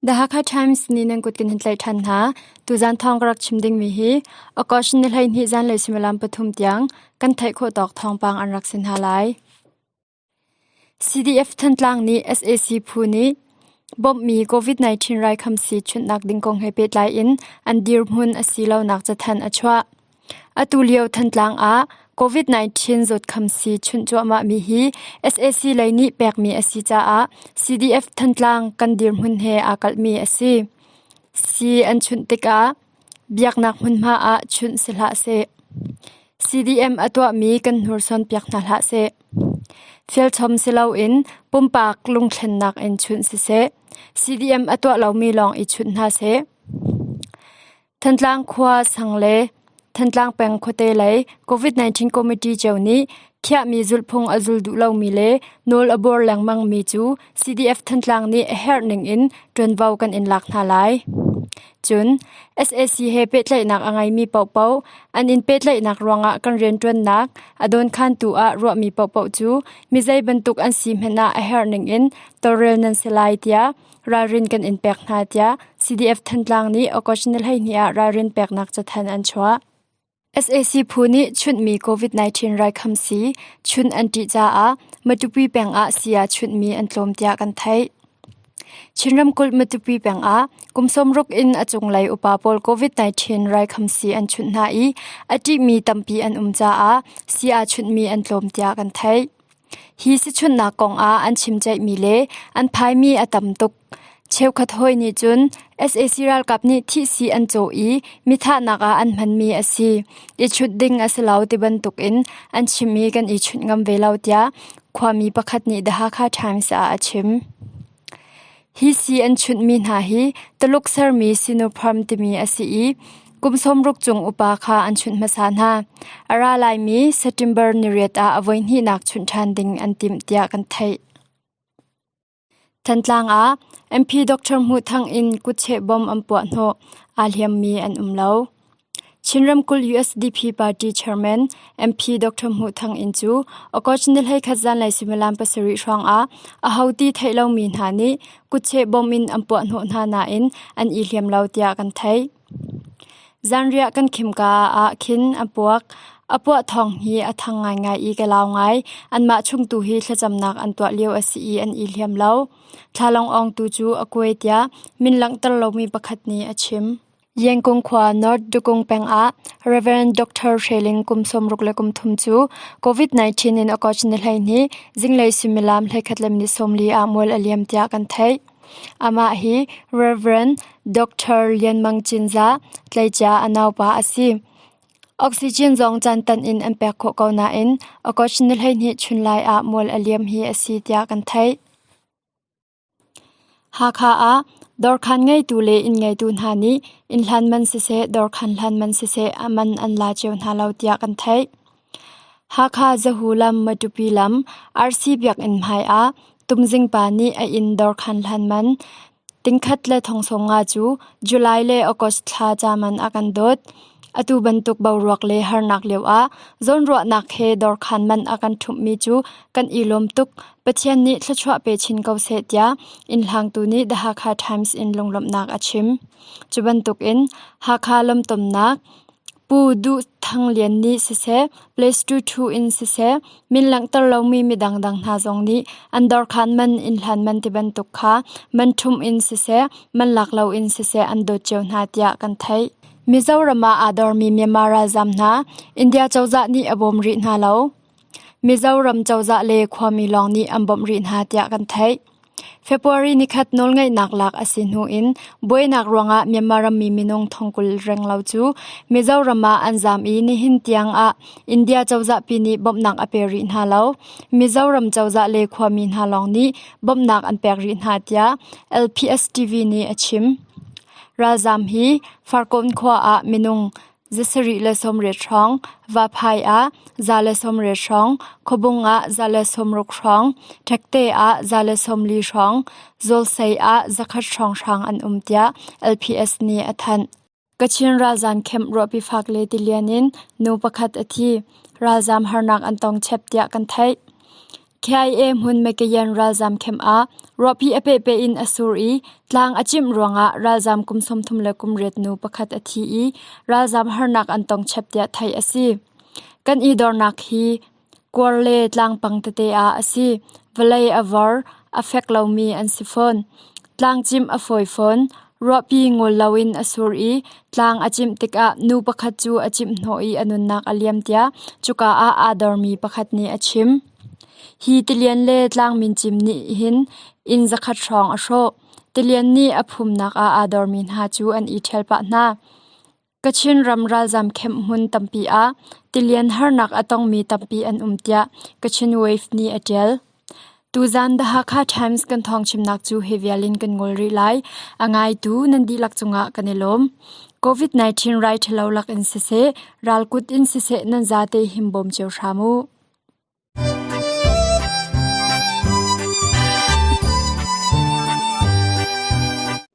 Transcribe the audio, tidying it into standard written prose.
The Hakha Times nih nan kut kan hin tlaih ṭhan hna. Tuzan thawng ka rak chim dingmi hi August ni 12 zanlei suimilam pathum tiang kan theih khawh tawk thawngpang an rak si hna lai. CDF Thantlang nih sac phu nih bawmhmi COVID-19 raikhamsi chunhnak ding kong he pehtlai in an dirhmun a si lonak cathanh a chuah. Atu lio Thantlang ah COVID-19 zawtkhamsi chunh cuahmahmi hi sac lei nih pekmi a si caah CDF Thantlang kan dirhmun he aa kalhmi a si. Sii an chunh tikah biaknak hmunhma ah chunh si hlah seh. CDM a tuahmi kan hnursawn piak hna hlah seh. Fialchom si loin pumpak lungthlennak in chunh siseh. CDM a tuah lomi lawng i chunh hna seh. Thantlang khua sang le Thantlang peng khuate lei COVID-19 committee cio nih khiahmi zulhphung a zul duh lomi le nawl a buar lengmangmi cu CDF Thantlang nih a herh ning in ṭuanvo kan in lak hna lai. Cun sac he pehtlaihnak a ngeimi paohpaoh an in pehtlaihnak ruangah kan rianṭuannak a dawnkhantu ah ruahmi paohpaoh cu mi zei bantuk an si hmanh ah a herh ning in tawlrel nan si lai tiah ralrin kan in pek hna tiah CDF Thantlang nih August ni 12 ah ralrin peknak cathanh an chuah. Sac phu nih chunhmi COVID-19 raikhamsi chunh an ṭih caah Matupi peng ah sii aa chunhmi an tlawm tiah kan theih. Chin ramkulh Matupi peng ah kum 60 in a cunglei upa pawl COVID-19 raikhamsi an chunh hna i a ṭihmi tampi an um caah sii aa chunhmi an tlawm tiah kan theih. Hi sichunhnak kong ah an chimceihmi le an phaimi a tam tuk. Cheukhat hawi nih cun sac ralkap nih thihsi an cawh i mithahnak ah an hmanmi a si. I chut ding a si lo ti bantuk in an chim i kan i chunh ngam ve lo tiah khuami pakhat nih The Hakha Times ah a chim. Hi sii an chunhmi hna hi Tuluk sermi Sinopharm timi a si i kum 60 cung upa kha an chunh hmasa hna. A ra laimi September niriat ah a voihnihnak chunh ṭhan ding an timh tiah kan theih. Thantlang ah MP Dr. Hmuh Thang in kutcheh bom an puah hnawh, aa hliammi an um lo. Chin ramkulh usdp party chairman MP Dr. Hmuh Thang Inn cu August ni 11 zanlei suimilam pasarih hrawngah aho ti theih lomi hna nih kutcheh bom in an puahhnawh hna nain an i hliam lo tiah kan theih. Zanriah kan khimka ah khin a puak. A puah thawng hi a thang ngaingai i ka lau ngai. Anmah chung tu hi thlacamnak an tuah lio a si i an i hliam lo. Thlalangawng tu cu a kuai tiah min langhter lomi pakhat nih a chim. Yengkung khua North Dukung peng ah Rev. Dr. Hre Ling kum 63 cu COVID-19 in August ni 12 zinglei suimilam 11 le minute 40 ah mual a liam tiah kan theih. Amah hi Rev. Dr. Lian Mang Cinzah tleicia a naupa a si. Oxygen zong caan tan in an pek khawh ko nain August ni 12 chunlai ah mual a liam hi a si tiah kan theih. Hakha ah dawrkhan ngeitu le inn ngeitu hna nih inn hlan man siseh, dawrkhan hlan man siseh a man an la cio hna lo tiah kan theih. Hakha Zahu lam Matupi lam RC biakinn hmai ah Tumzing pa nih a inn dawrkhan hlan man tingkhat le 15,000 cu July le August thla ca man a kan dawt. Atu bantuk boruak le harnak lioah zawnruahnak he dawrkhan man a kan ṭhumhmi cu kan i lawm tuk. Pathian nih thluachuah pe chin ko seh tiah innhlangtu nih The Hakha Times in lunglawmhnak a chim. Cu bantukin Hakha lawmtomnak Pu Duh Thang Lian nih siseh, Place to Thu in siseh, min langhter lomi midang dang hna zong nih an dawrkhan man, innhlan man tibantuk kha man ṭhumh in siseh, man lak loin siseh an dawt cio hna tiah kan theih. Mizoram ah aa dormi Myanmar ralzaam hna India cozah nih a bawm rih hna lo. Mizoram cozah le khuami lawng nih an bawmh rih hna tiah kan theih. February nikhat nawlngeihnak lak a si hnu in buainak ruangah Myanmar rammi minung thongkul renglo cu Mizoram ah an zaam i nihin tiang ah India cozah pi nih bawmhnak a pe rih hna lo. Mizoram cozah le khuami hna lawng nih bawmhnak an pek rih hna tiah LPS TV nih a chim. Ralzaam hi Farkawn khua ah minung 780 hrawng, Vaphai ah 180 hrawng, Khuabung ah 160 hrawng, Ṭhekte ah 140 hrawng, Zawlsei ah 100 hrawnghrang an um tiah LPS nih a thanh. Kachin ralzaam camp ruahpi fak le tilian in nu pakhat a thi. Ralzaam harnak an tong chep tiah kan theih. KIA hmun Mekayan ralzam camp ah ruahpi a pehpeh in a sur i tlang a cimh ruangah ralzam kum 38 nu pakhat a thi i ralzam harnak an tong chep tiah theih a si. Kan i dornak hi kuar le tlangpang tete ah a si. Vawlei a vor, a fek lomi an si fawn. Tlang cimh a fawi fawn. Ruahpi ngol loin a sur i tlang a cimh tikah nu pakhat cu a cimh hnawh i a nunnak a liam tiah cuka ah aa dormi pakhat nih a chim. Hi tilian le tlang mincim nih hin inn zakhat hrawng a hrawh. Tilian nih a phumnak ah aa dormi hna cu an i ṭhial pah hna. Kachin ram ralzam camp hmun tampi ah tilian harnak a tongmi tampi an um tiah Kachin Wave nih a ṭial. Tuzan The Hakha Times kan thawngchimnak cu hi vial in kan ngol rih lai. A ngaitu nan dihlak cungah kan i lawm. COVID-19 rai ṭhalo lak in siseh, ralkut in siseh nan zate himbawm cio hram u.